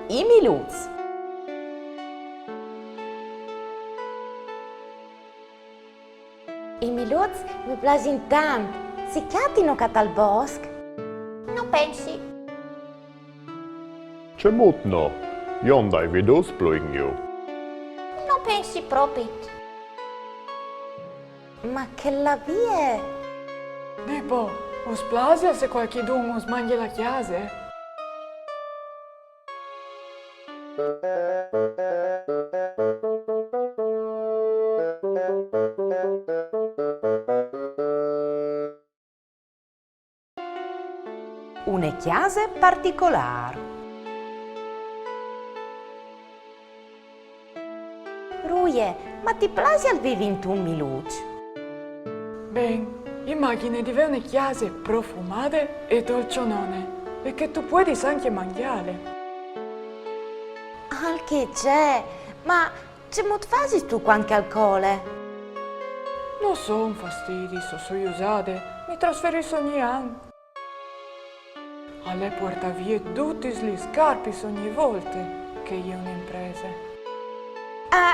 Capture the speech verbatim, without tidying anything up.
I miluçs. I miluçs mi plasin tant. Si cjatino ca tal bosc? No pensi. Cemût no? Jo 'nd ai viduts plui in jù. No pensi propit. Ma chel là vie! Dì po, us plasial se cualchidun us mangje la cjase? Une cjase particolâr. Ruie, ma ti plasial vivi intun miluç? Ben, imagjine di vê une cjase profumade e dolçonone, e che tu puedis ancje mangjâle. Alc e ce, ma cemût fasistu cuant che al cole? No son fastidis, o soi usade, mi trasferìs ogni an. Al è puartâ vie dutis lis scarpis ogni volte che e je une imprese. Ah.